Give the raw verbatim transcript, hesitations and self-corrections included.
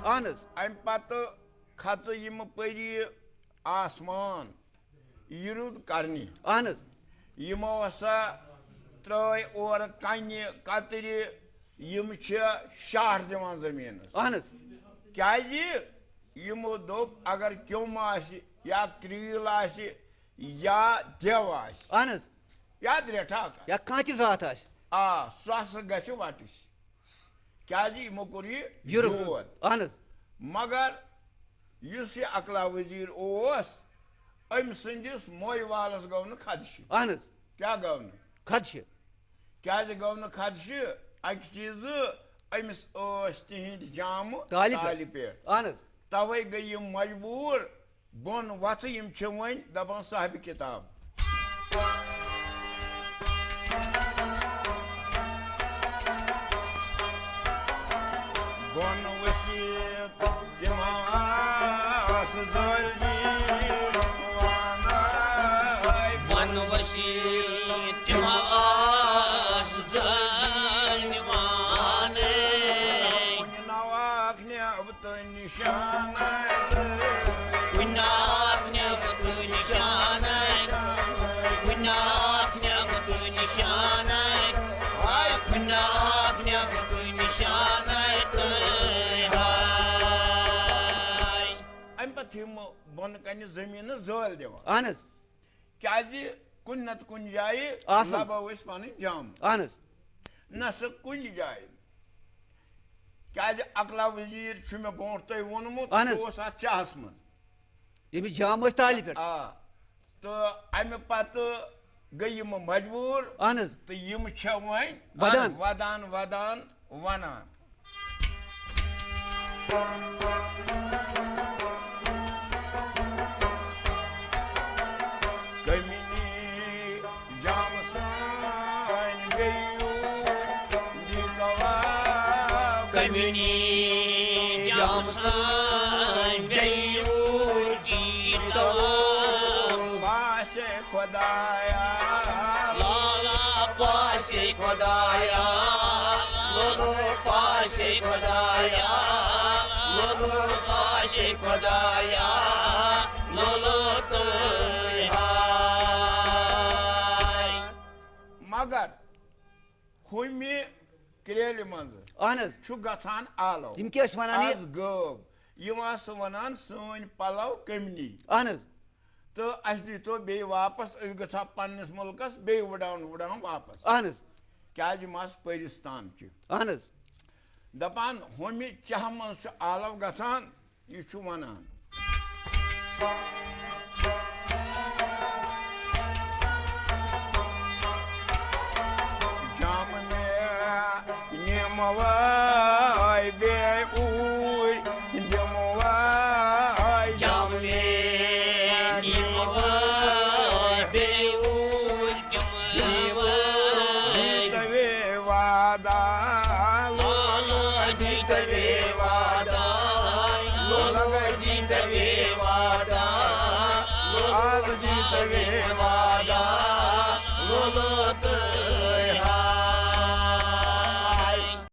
اہن حظ۔ امہِ پتہٕ کھژٕ یِم پٔری آسمان، یہِ روٗد کرنہِ۔ اہن حظ۔ یِمو ہسا ترٲے اورٕ کنہِ کترِ، یِم چھِ شاہ دِوان زٔمیٖنس۔ اہن حظ۔ کیازِ؟ یِمو دوٚپ، اگر کیوٚم آسہِ یا کرٛیٖل آسہِ یا دٮ۪و آسہِ اہن حظ۔ یا درٛٹھاک آسہِ، یا کانٛہہ تہِ ذات آسہِ۔ آ، سُہ ہسا گژھِ وَٹٕسۍ۔ کیازِ یِمو کوٚر یہِ یہِ روٚٹ۔ جوت۔ اہن حظ۔ مگر یُس یہِ اقلا وزیر اوس، أمۍ سٕنٛدِس موے والس گوٚو نہٕ خدشہِ۔ اہن حظ۔ کیٛاہ گوٚو نہٕ؟ خدشہِ۔ کیازِ گوٚو نہٕ خدشہِ؟ اکہِ چیٖزٕ، أمِس ٲسۍ تِہنٛدۍ جامہٕ تالہِ پٮ۪ٹھ۔ تالہِ پٮ۪ٹھ۔ اہن حظ۔ توے گٔے یِم مجبوٗر بۄن وۄتھٕ، یِم چھِ وۄنۍ دپان صاحبِ کتاب۔ بۄن ؤسِتھ تِم آس زٲلۍ وانَے۔ بۄن ؤسِتھ تِم آس زٲلۍ وانَے۔ نواک نٮ۪بہٕ تہٕ نِشانَے۔ کُنہِ ناک نٮ۪بہٕ تہٕ نِشانَے۔ کُنہِ ناک نٮ۪بہٕ تہٕ نِشانَے۔ ہاے، کُنہِ ناک نٮ۪بہٕ تہٕ نِشانَے تہٕ ہاے۔ اَمہِ پتہٕ چھِ یِم بۄنہٕ کنہِ زٔمیٖنَس زٲلۍ دِوان۔ اہن حظ۔ کیازِ کُنہِ نتہٕ کُنہِ جایہِ آسان۔ لبو أسۍ پنٕنۍ جام۔ اہن حظ۔ نہ سا کُنہِ جایہِ۔ کیازِ اقلا وزیر چھُ مےٚ برونٛٹھ تۄہہِ ووٚنمُت، اہن حظ۔ سُہ اوس اتھ چاہس منٛز۔ ییٚمِس جام ٲسۍ تالہِ پٮ۪ٹھ۔ آ۔ تہٕ امہِ پتہٕ گٔے یِم مجبوٗر۔ اہن حظ۔ تہٕ یِم چھےٚ وۄنۍ ودان۔ ودان، ودان، ونان۔ کمِنی جام سان گٔیوٗ جی گوا۔ کمِنی جام سان گٔیوٗ جی گوا۔ پاسے خدایا۔ لالا پاسے خدایا۔ لولو پاسے خدایا۔ لولو پاسے خدایا۔ لولو تہٕ ہاے۔ مگر ہُمہِ کرٛیلہِ منٛزٕ اہن حظ۔ چھُ گژھان آلو۔ یِم کیٛاہ ٲسۍ وَنان یہِ؟ از غٲب۔ یِم آسہٕ وَنان سٲنۍ پَلو کٔمنی۔ اہن حظ۔ تہٕ اَسہِ دیٖتو بیٚیہِ واپَس، أسۍ گژھو پنٛنِس مُلکَس بیٚیہِ وٕڈاوُن وٕڈاوُن واپَس۔ اہن حظ۔ کیٛازِ یِم آسہٕ پٲرِستان چہِ۔ اہن حظ۔ دَپان ہُمہِ چاہہِ منٛز چھُ آلو گژھان۔ یہِ چھُ وَنان۔ جام مےٚ نِمہٕ وٲے بیٚیہِ اوٗرۍ دِمہٕ وٲے۔ جام مےٚ نِمہٕ وٲے بیٚیہِ اوٗرۍ دِمہٕ وٲے۔ دیٖتوے وعدہ۔ لولو دیٖتوے وعدہ۔ لولو دیٖتوے وعدہ۔ لولو دیٖتوے وعدہ۔ لولو تہٕ